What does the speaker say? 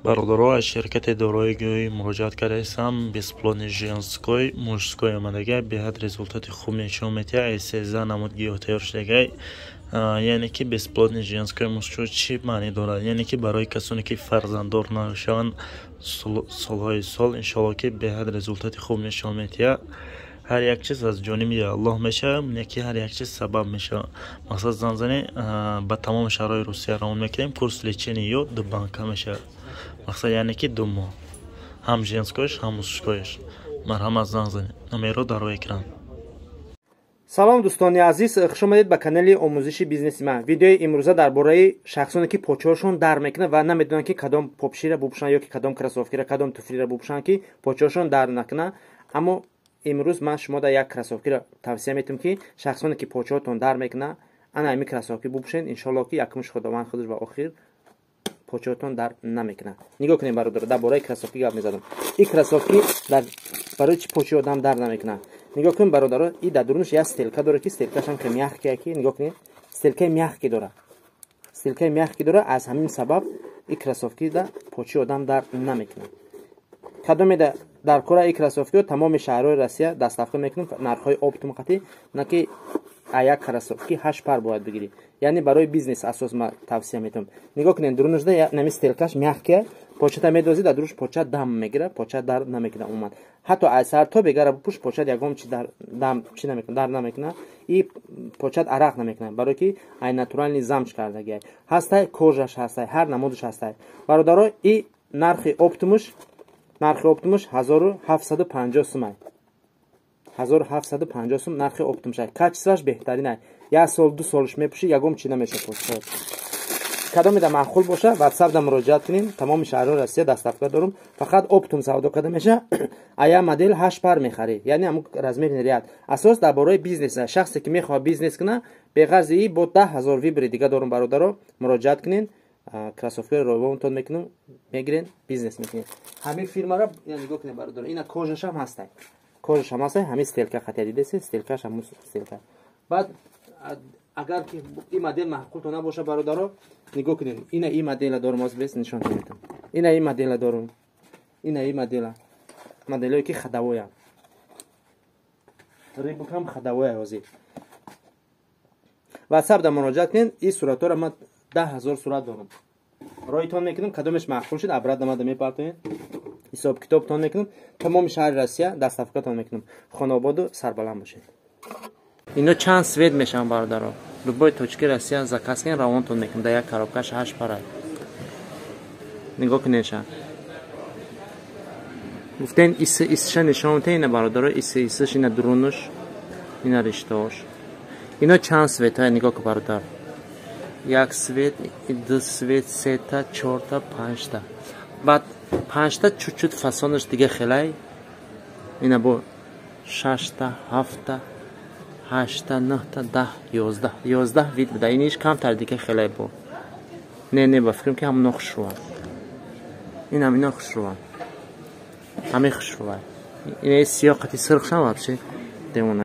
Бародаро, аз ширкати дорои гӯй муроҷиат кардаистам. Бесплодный женской, мужской омадагай, беҳад результати хуб нишон медиҳад. 13 намуд гиёҳ тайёр шудагай. Яъне ки бесплодный женской, мужской чӣ маънӣ дорад? Яъне ки барои касоне ки фарзанддор нашаванд солҳои сол, иншоалло, ки беҳад результати хуб нишон медиҳад. Ҳар як чиз аз ҷониби Аллоҳ мешавад, яки ҳар як чиз сабаб мешавад. Мақсад, занг занед, ба тамоми шаҳрҳои Русия равон мекунем. Курс лечения ё ду банка мешавад. Мақсад, яъне ки 2 моҳ, ҳам женскояш, ҳам мужскояш. Марҳамат, занг занед, номерро дар рӯи экран. Салом, дӯстони азиз, хуш омадед ба канали омӯзиши бизнеси ман. Видеои имрӯза дар бораи шахсоне, ки почаҳошон дард мекунад ва намедонанд, ки кадом попшира бупӯшанд ё ки кадом кроссовкира, кадом туфлира бупӯшанд, ки почаҳошон дард накунад. Аммо имрӯз ман шумода як кроссовкиро тавсия метиҳам, ки шахсоне, ки почаҳотон дард мекунад, ана ҳамин кроссовки бупӯшед. Иншоалло, ки якумш Худованд худаш ва охир почаҳотон дард намекунад. Нигоҳ кунед, бародар, дар бораи кроссовки гап мезадам. Ин кроссовки барои чӣ почаи одам дард намекунад? Нигоҳ кунед, бародаро, и дар дурунаш як стелька дорад, ки стелькашам хеле мягкие, ки нигоҳ кунед, стелькаи мягкий дорад, стелькаи мягкий дорад. Аз ҳамин сабаб ин кроссовкида почаи одам дард намекунад. Кадомеда дар кора ин кроссовкиро, тамоми шаҳрҳои Россия доставка мекунем, нархҳои оптом қатӣ, на ки як кроссовки ҳашт пар бояд бигирӣ. Яъне барои бизнес асос ма тавсия метавам. Нигоҳ кунед, дурунашда нами стелькаш мягкия, почата медозӣ, дар дуруш поча дам мегирад, поча дард намекунад умуман. Ҳатто аз сар то бегара бупӯш, почат ягон чи дам чи намекунад, дард намекунад и почат арақ намекунад, барое ки ай натуральный замш кардагиай. Ҳастай кожаш, ҳастай ҳар намудаш ҳастай, бародаро. И нархи оптомуш, нархи оптомуш 1750 сумай, 1750 сум нархи оптомушай. Качествоаш беҳтаринай, як сол, 2 солш мепӯшӣ, ягон чи намеша почаҳо. Кадомеда маъқул боша, Ватсапда муроҷиат кунем. Тамоми шаҳрҳои Россия доставка дорум, фақат оптом савдо карда меша. А як модел ҳашт пар мехарӣ, яъне ҳамун размерный ряд. Асос дар бораи бизнес, шахсе ки мехоҳад бизнес кунад, беғарзи и бо 10 000 выбори дига дорум. Бародаро, муроҷиат кунед, кроссовкаро ройгонтон мекунем, мегирен, бизнес мекунед. Ҳамин фирмара нигоҳ кунед, бародаро, ина кожашам ҳастай, кожашам ҳастай, ҳамин стелька хатия дидеси, стелькаш ҳамун стелька. Баъд агар ки ин модел маъқулто набоша, бародаро, нигоҳ кунед, ина ин модела дорум, оз бес нишон метам. Ина ин модела дорум, ина ин модела, моделое ки ходовоям, Рибокам ходовоя. Ҳозир Ватсапда муроҷиат кунед. Ин суратҳоро ман 10 000 сурат дорам, роитон мекунам. Кадомеш маъқул шуд, обратно мада мепартоед, ҳисоб китобтон мекунам, тамоми шаҳри Россия доставкатон мекунам. Хонободу сарбаланд бошед. Ино чанд цвет мешаванд, бародаро, любой точки Россия заказ кунед, равонтон мекунам. Дар як коробкаш ҳашт пара. Нигоҳ кунедша, гуфтен иси исиша нишон мете. Ина, бародаро, иси исиш, ина дурунуш, ина риштаош. Ино чанд цветҳоя, нигоҳ ку, бародар: як цвет, ду цвет, сета, чорта, панҷта. Баъд панҷта чуть-чуть фасонаш дига хелай. Ина бо шашта, ҳафта, ҳашта, нӯҳта, 10, 11, 11 вид буда. Иниш камтар дига хелай бо. Не, не, ба фикрам, ки ҳамоно хушрӯванд. Инам ино хушрӯванд, ҳамин хушрӯванд. Ина сиёқати сирхшам вообще девона.